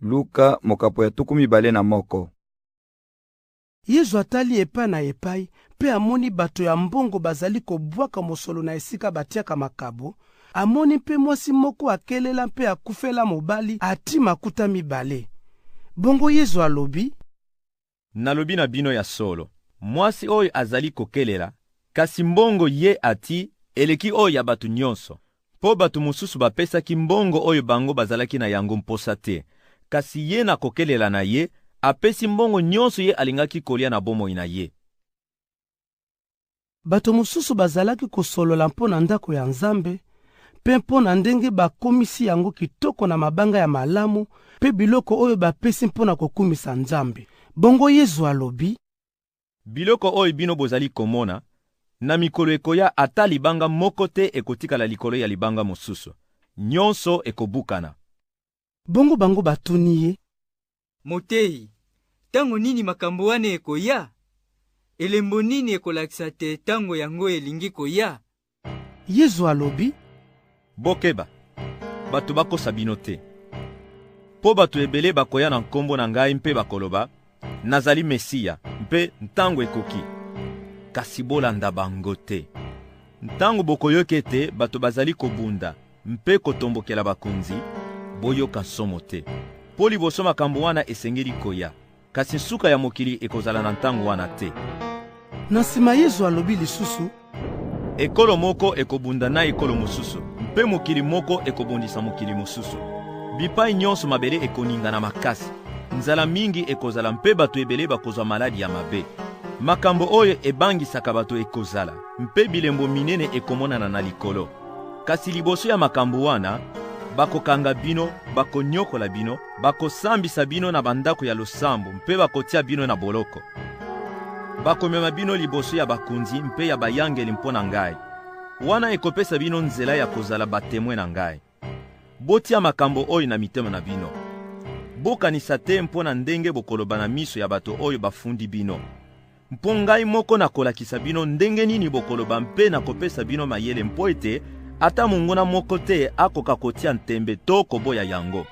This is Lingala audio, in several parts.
Luka mokapo ya 21. Yezu atali epai na epai mpe amoni bato ya mbongo bazali kobwaka mosolo na esika batiaka makabo. Amoni mpe mwasi moko akelela mpe akufela mobali ati makuta mibale. Bongo Yezu alobi: Nalobi na bino ya solo, mwasi oyo azali kokelela, kasi mbongo ye ati eleki oyo ya bato nyonso. Mpo bato mosusu bapesaki mbongo oyo bango bazalaki na yango mposa te, kasi ye na kokelela na ye apesi mbongo nyonso ye alingaki kolia na bomoi na ye. Bato mosusu bazalaki kosolola mpo na ndako ya Nzambe mpe mpo na ndenge bakomisi yango kitoko na mabanga ya malamu mpe biloko oyo bapesi mpo na kokumisa Nzambe. Bongo Yezu alobi: Biloko oyo bino bozali komona, na mikolo ekoya ata libanga moko te ekotikala likolo ya libanga mosusu, nyonso ekobukana. Bongo bango batuni ye: Moteyi, ntango nini makambo wana ekoya? Elembo nini ekolakisa te ntango yango elingi koya? Yezu alobi: Bokeba, bato bakosa bino te. Mpo bato ebele bakoya na nkombo na ngai mpe bakoloba: Nazali Mesiya, mpe ntango ekoki. Kasi bolanda bango te. Ntango bokoyoka ete bato bazali kobunda mpe kotombokela bakonzi, boyoka nsomo te. Mpo liboso makambo wana esengeli koya, kasi nsuka ya mokili ekozala na ntango wana te. Na nsima Yezu alobi lisusu: Ekolo moko ekobunda na ekolo mosusu, mpe mokili moko ekobundisa mokili mosusu. Bipai nyonso mabele ekoningana makasi, nzala mingi ekozala mpe bato ebele bakozwa maladi ya mabe. Makambo oyo ebangisaka bato ekozala, mpe bilembo minene ekomonana na likolo. Kasi liboso ya makambo wana, bakokanga bino, bakonyokola bino, bakosambisa bino na bandako ya losambo mpe bakotia bino na boloko. Bakomema bino liboso ya bakonzi mpe ya bayangeli mpo na ngai. Wana ekopesa bino nzela ya kozala batemwe na ngai. Botia makambo oyo na mitema na bino. Bokanisa te mpo na ndenge bokoloba na miso ya bato oyo bafundi bino. Mpo ngai moko nakolakisa bino ndenge nini bokoloba mpe nakopesa bino mayele mpo ete ata monguna moko te akoka kotia ntembe to koboya yango.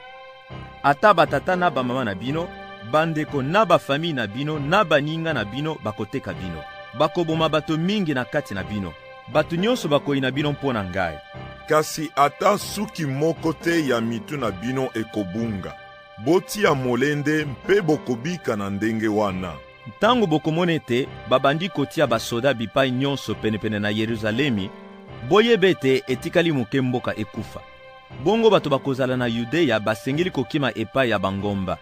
Ata batata na bamama na bino, bandeko na bafamille na bino na baninga na bino bakoteka bino. Bakoboma bato mingi na kati na bino. Bato nyonso bakoyina bino mpo na ngai. Kasi ata suki moko te ya mitu na bino ekobunga. Botia molende mpe bokobika na ndenge wana. Ntango bokomona ete babandi kotia basoda bipai nyonso penepene na Yeruzalemi, boyeba ete etikali moke mboka ekufa. Bongo bato bakozala na Yudea basengeli kokima epai ya bangomba.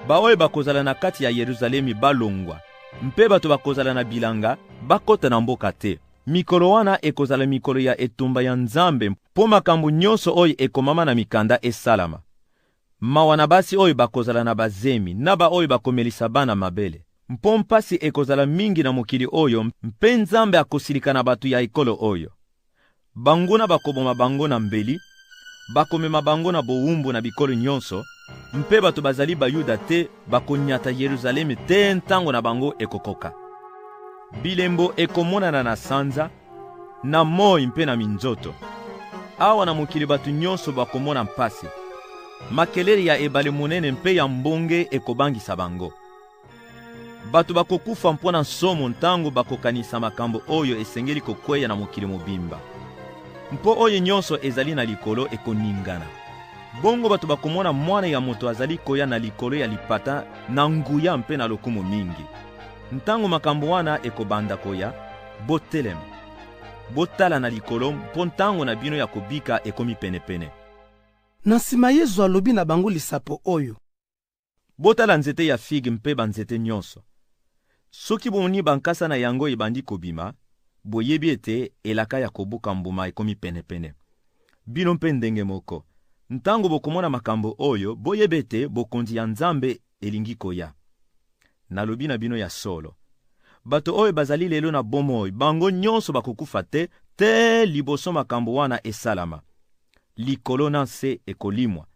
Baoyo bakozala na kati ya Yeruzalemi balongwa, mpe bato bakozala na bilanga bakota na mboka te. Mikolo wana ekozala mikolo ya etumba ya Nzambe mpo makambo nyonso oyo ekomama na mikanda esalama. Mawa na basi oyo bakozala na bazemi na baoyo bakomelisa bana mabele, mpo mpasi ekozala mingi na mokili oyo mpe Nzambe akosilika na bato ya ekolo oyo. Banguna bakoboma bango na mbeli, bakomema bango na bowumbu na bikolo nyonso, mpe bato bazali Bayuda te bakonyata Yeruzalemi te ntango na bango ekokoka. Bilembo ekomonana na sanza, na moi mpe na minzoto. Awa na mokili bato nyonso bakomona mpasi. Makelele ya ebale monene mpe ya mbonge ekobangisa bango. Bato bakokufa mpo na nsomo ntango bakokanisa makambo oyo esengeli kokweya na mokili mobimba. Mpo oyo nyonso ezali na likolo ekoningana. Bongo bato bakomona Mwana ya moto azali koya na likolo ya lipata na nguya mpe na lokumu mingi. Ntango makambo wana ekobanda koya, botelema, botala na likolo, mpo ntango na bino ya kobika ekomi penepene. Na nsima Yezu alobi na bango lisapo oyo: Botala nzete ya figue mpe banzete nyonso. Soki bomoni bankasa na yango ebandi kobima, boyebi ete elaka ya kobuka mbuma ekomi penepene. Bino mpe ndenge moko, ntango bokomona makambo oyo, boyebi ete bokonzi ya Nzambe elingi koya. Nalobi na bino ya solo, bato oyo bazali lelo na bomoi, bango nyonso bakokufa te te liboso makambo wana esalama. Likolo na nse ekolimwa,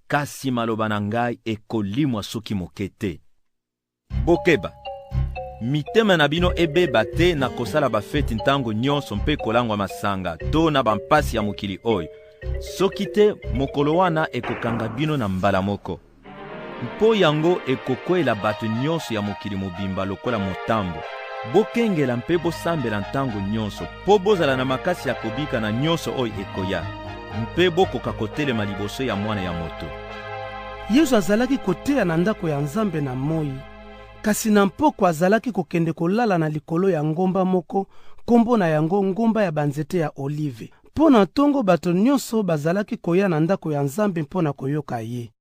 kasi maloba na ngai ekolimwa soki moke te. Bokeba, mitema na bino ebeba te na kosala bafeti ntango nyonso mpe kolangwa masanga to na bampasi ya mokili oyo, soki te mokolo wana ekokanga bino na mbala moko. Mpo yango ekokwela bato nyonso ya mokili mobimba lokola motambo. Bokengela mpe bosambela ntango nyonso, mpo bozala na makasi ya kobika na nyonso oyo ekoya, mpe bokoka kotelema liboso ya Mwana ya Moto. Yesu azalaki koteya na ndako ya Nzambe na moi, kasi na mpokwa azalaki kokende kolala na likolo ya ngomba moko, nkombo na yango ngomba ya banzete ya olive. Mpo na ntongo bato nyonso bazalaki koya na ndako ya Nzambe mpo na koyoka ye.